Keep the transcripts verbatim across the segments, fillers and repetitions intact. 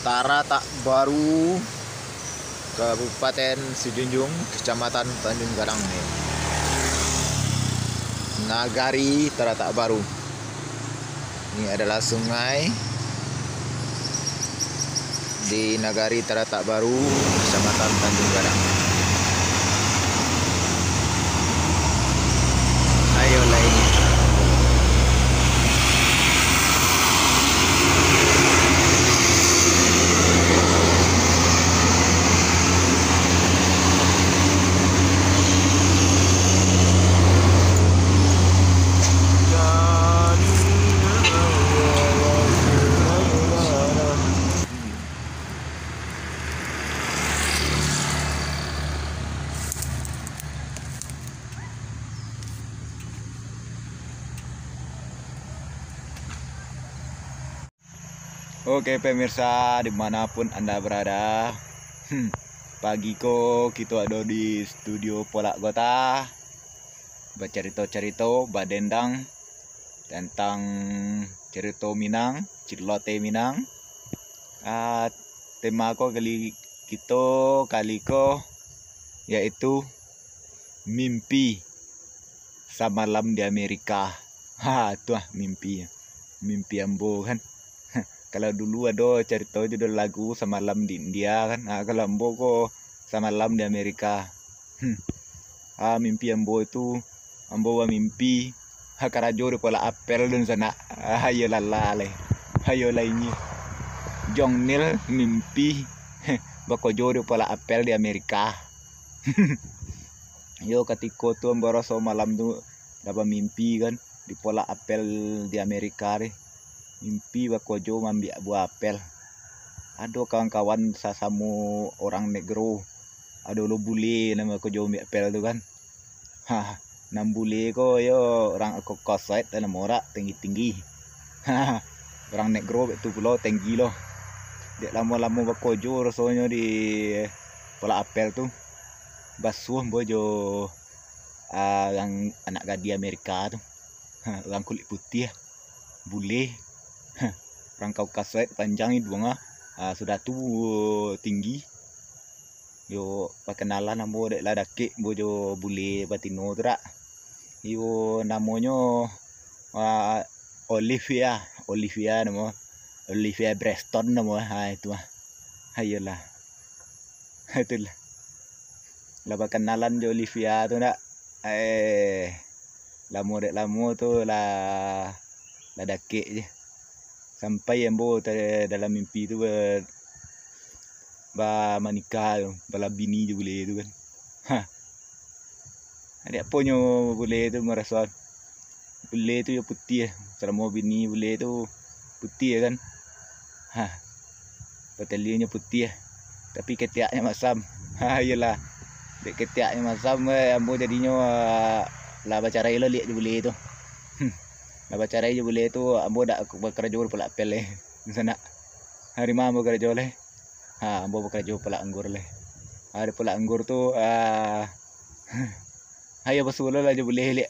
Taratak Baru, Kabupaten Sijunjung, Kecamatan Tanjung Gadang ni. Nagari Taratak Baru. Ini adalah sungai di Nagari Taratak Baru, Kecamatan Tanjung Gadang. Ayolah ini. Oke, pemirsa, dimanapun Anda berada, hmm, pagi ko kito ado di studio Polak Gota, bacarito-carito, badendang tantang carito Minang, cilote Minang. Ah, tema ko kali, kito kali ko yaitu mimpi samalam di Amerika. Ha, tu ah mimpi. Mimpi ambo kan. Kalau dulu ado carito judul lagu Samalam di India kan. Ha, kalau ambo ko Samalam di Amerika. Hmm. Ha, mimpi ambo itu, ambo bamimpi, ha, karajo di polak apel dunsanak. Ha, iyo lala lai. Ha, iyo lai nyi. Jong Nil mimpi, bakojo di polak apel di Amerika. Yo, katiko tu ambo raso malam tu lah bamimpi kan, di polak apel di Amerika ri. Mimpi bakojo maambiak buah apel. Ado kawan-kawan sasamo urang negro, ado lo bule nan bakojo maambiak apel tu kan. Ha, nan bule ko yo urang kokosoet lah namo dak, tinggi-tinggi. Ha, urang negro bak tu pulo tinggi lo. Dek lamo-lamo bakojo rasonyo di polak apel tu, basuah ambo jo, ah, urang anak gadih Amerika tu. Ha, urang kulik putiah, bule. Ha, urang Kaukasoid, panjang iduang ah. Ah, sudah tu tinggi. Yo, pakenalan ambo dek lah dakek ambo jo bule batino tu dak. Iyo namonyo, ah, Olivia, Olivia namo. Olivia Preston namo, ha, itu ah. Ha, iyolah. Itulah. Lah bakenalan jo Olivia tu ndak? Eh, lamo dek lamo tu lah, lah dakek je. Sampai ambo te-, dalam mimpi tu ba-, bamanikah tu, balabini jo bule tu kan. Ha. Dek aponyo bule tu maraso bule tu yo putiah, salamo bini bule tu putiah kan. Ha. Bataliunyo putiah, tapi ketiaknyo masam. Ha, iyolah. Dek ketiaknyo masam, eh, ambo jadinyo, ah, lah bacarai lo liak jo bule tu. Hmm. Lah bacarai jo bule tu, ambo dak bakarajo di polak apel lai. Sanak. Hari ma ambo karajo lai? Ha, ambo bakarajo polak anggur lai. Ha, di polak anggur tu, ah, ayo basuo lo lah jo bule liak.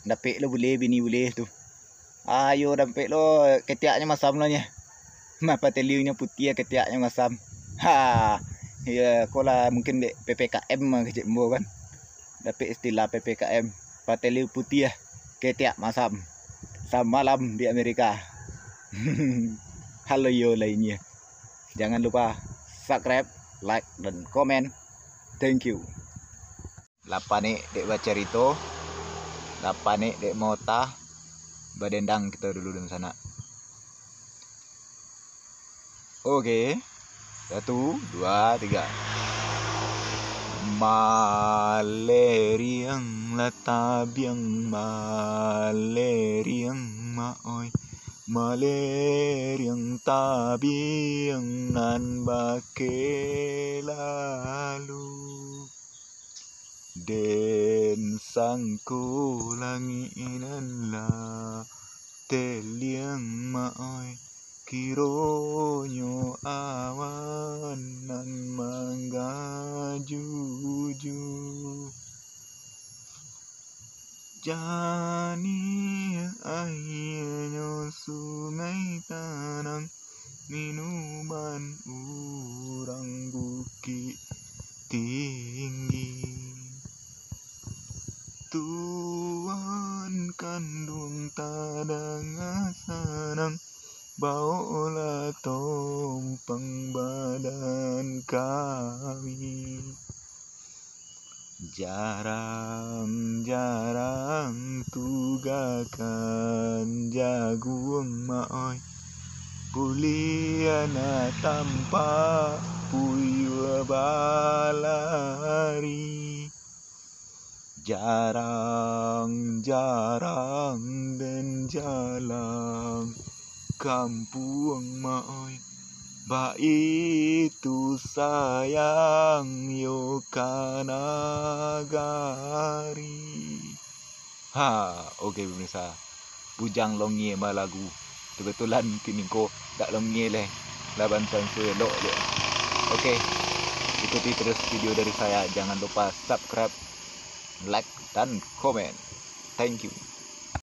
Dapek lo bule, bini bule tu. Ayo dapek lo, ketiaknyo masam lo nyo. Mah pateliunyo putiah, ketiaknyo masam. Ha, iyo, ko lah mungkin dek P P K M mah kecek ambo kan. Dapek istilah P P K M, pateliu putiah, ketiak masam. Samalam di Amerika. Halo yo lainnyo. Jangan lupa subscribe, like, dan komen. Thank you. Lah panek dek bacarito, lah panek dek maota, badendang kito dulu dunsanak. Oke, satu, dua, tiga. Maleriang lah tabiang, maleriang mak oi, maleriang tabiang nan bakeh lalu. Den sangko langik nan lah teliang mak oi, kironyo awan nan manggajuju. Janiah aianyo sungai tanang, minuman Danga sanang, baoklah tompang badan kami. Jarang-jarang tugakan jaguang, Mak oi. Buliah nak tampak puyuah balari. Jarang-jarang den jalang kampuang, Mak oi. Baitu sayang yo ka nagari. Ha, oke pemirsa. Bujang Longe balagu. Kebetulan kini ko dak longe leh. Lah bansansua elok je. Oke. Ikuti terus video dari saya. Jangan lupa subscribe, like, dan komen. Thank you.